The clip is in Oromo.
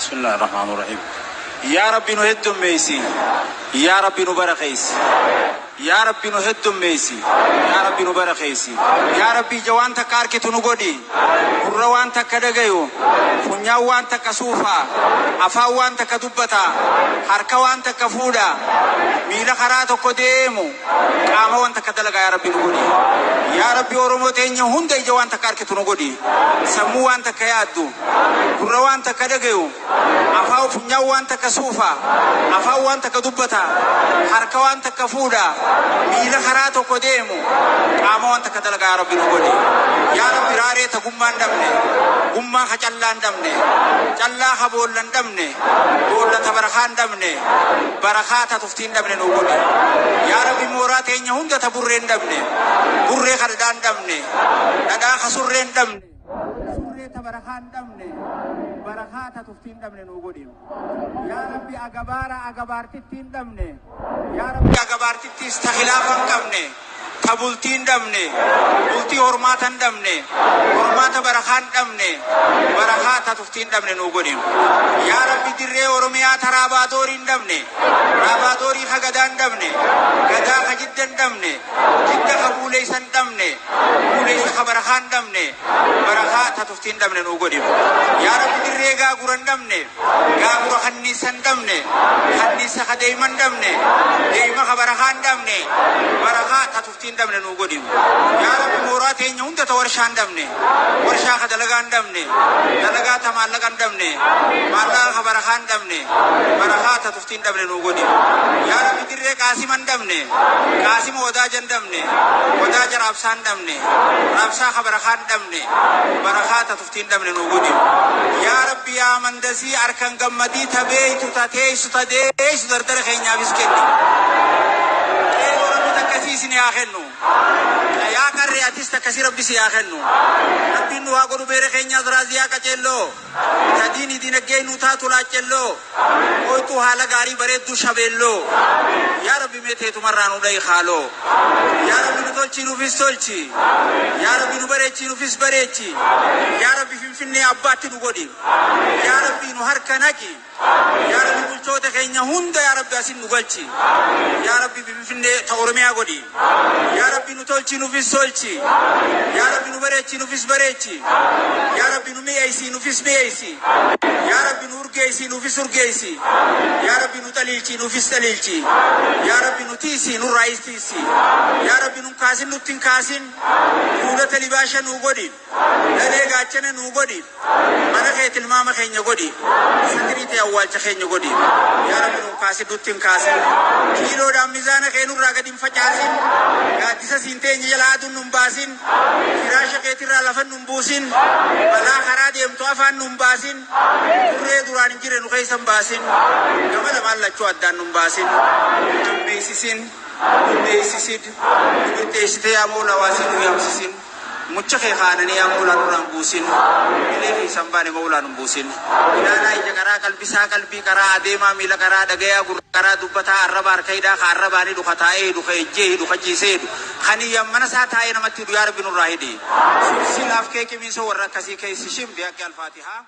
Bismillahir Rahmanir Rahiim. Yaa Rabbi nu heddummeessi. Yaa Rabbi nu barakeessi. Yaa Rabbi nu heddummeessi. Yaa Rabbi nu barakeessi. Yaa Rabbi ija waan takka arkitu nu godhi. Gurra waan takka dhagayu. Funyaan waan takka suufa. Afaan waan takka dubbata. Harka waan takka fuudha. Miila karaa tokko deemu. Qaama waan takka dalagaa yaa Rabbi nu godhi. Yaa Rabbi Oromoo teenya hunda ija waan takka arkitu nu godhi. Sammuu waan takka yaaddu. Gurra waan takka dhagayu. Afaan funyaan waan takka suufa. Afaan waan takka dubbata. Harka waan takka fuudha. Miila karaa tokko deemu. Qaama waan takka dalagaa yaa Rabbi nu godhi. Yaa Rabbi raaree ta gummaa hin dhabne. Gummaa ka callaa hin dhabne. Callaa ka boolla hin dhabne. Boolla ta barakaa hin dhabne. Barakaa ta tuftii hin dhabne nu godhi. Yaa Rabbi mooraa teenya hunda ta burree hin dhabne. Burree ka dhadhaa hin dhabne. Dhadhaa ka surree hin dhabne. Surree ta barakaa hin dhabne. Barakaa ta tuftii hin dhabne nu godhi. Yaa Rabbi agabaara agabaartitti hin dhabne. Yaa Rabbi agabaartittis ta khilaafa hin qabne. Ta bultii hin dhabne. Bultii hormaata hin dhabne. Hormaata barakaa hin dhabne. Barakaa ta tuftii hin dhabne nu godhi. Yaa Rabbi dirree Oromiyaa ta raabaadorii hin dhabne. Raabaadorii ka gadaa hin dhabne. Gadaa ka jidda hin dhabne. Jidda ka buuleysa hin dhabne. Buuleysa ka barakaa hin dhabne. Barakaa ta tuftii hin dhabne nu godhi. Yaa Rabbi dirree gaagura hin dhabne. Gaagura kanniisa hin dhabne. Kanniisa ka deeyma hin dhabne. Deeyma ka barakaa hin dhabne. Barakaa ta tuftii hin dhabne nu godhi. Yaa Rabbi mooraa teenya hunda ta warshaa hin dhabne. Warshaa ka dalagaa hin dhabne. Dalagaa ta maallaqa hin dhabne. Maallaqa ka barakaa hin dhabne. Barakaa ta tuftii hin dhabne nu godhi. Yaa Rabbi dirree qaasima hin dhabne. Qaasima wadaaja hin dhabne. Wadaaja raabsaa hin dhabne. Raabsaa ka barakaa hin dhabne. Barakaa ta tuftii hin dhabne nu godhi. Yaa Rabbi yaa mandasii harkan gammadii ta beeytu ta teessu ta deessu dardara keenyaafis kenni. Qeerroo Rabbi takkasii isin haa kennu. Yaa qarree atis takkasii Rabbi si haa kennu. Rabbiin nu haa godhu beera keenyaas raaziyaa qaceelloo. Ta diinii diinagdee nu taatu laaccelloo. Ooytuu haala gaarii bareedduu shabeelloo. Yaa Rabbi mee teetumarraa nu dhahi haaloo. Yaa Rabbi nu tolchii nuufis tolchi. Yaa Rabbi nu bareechii nuufis bareechi. Yaa Rabbi Finfinnee abbaatti nu godhi. Yaa Rabbi nu harka naqi. Yaa Rabbi bulchoota keenya hunda yaa Rabbi asin nu galchi. Yaa Rabbi Finfinnee ta Oromiyaa godhi. Yaa Rabbi nu tolchi nuufis tolchi. Yaa Rabbi nu bareechi nuufis bareechi. Yaa Rabbi nu mi'eessi nuufis mi'eessi. Yaa Rabbi nu urgeessi nuufis urgeessi. Yaa Rabbi nu xaliilchi nuufis xaliilchi. Yaa Rabbi nu tiisi nurraayis tiisi. Yaa Rabbi nun kaasin nutti hin kaasin. Fuulota libaasha nuu godhi. Lalee gaachana nuu godhi. Mana kee tilmaama keenya godhi. Satirii ta'e awwaalcha keenya godhi. Yaa Rabbi nun kaasin nutti hin kaasin. Kiiloodhaan mizaana kee nurraa gadi hin facaasin. Gaaddisa siin teenye jala aduun nun baasin. Firaasha keetirraa lafa nun buusin. Balaa karaa deemtu afaan nun baasin. Turree duraan hin jirre nu keessa hin baasin. Gama lamaan lachuu addaan nun baasin. Nu hammeessisin. Nu beeksisin. Nu qixxeessitee yaa Moolaa waasii nu yaamsisin. Mucha kee kaananii yaa Moolaa nurraan buusin. Bilee keessan baane Moolaa nun buusin. Ilaalaa ija qaraa qalbisaa qalbii qaraa adeemaa miila qaraa dhagayaa gurra qaraa dubbataa arraba harka hidhaa ka arrabaan hidhu ka taa'ee hidhu ka ejjee hidhu ka ciisee hidhu kan mana isaa taa'ee namatti hidhu yaa Rabbi nurraa hidhi. Silaaf kee qimiisoo warra akkasii keessi shim bihaqqi alfaatihaa.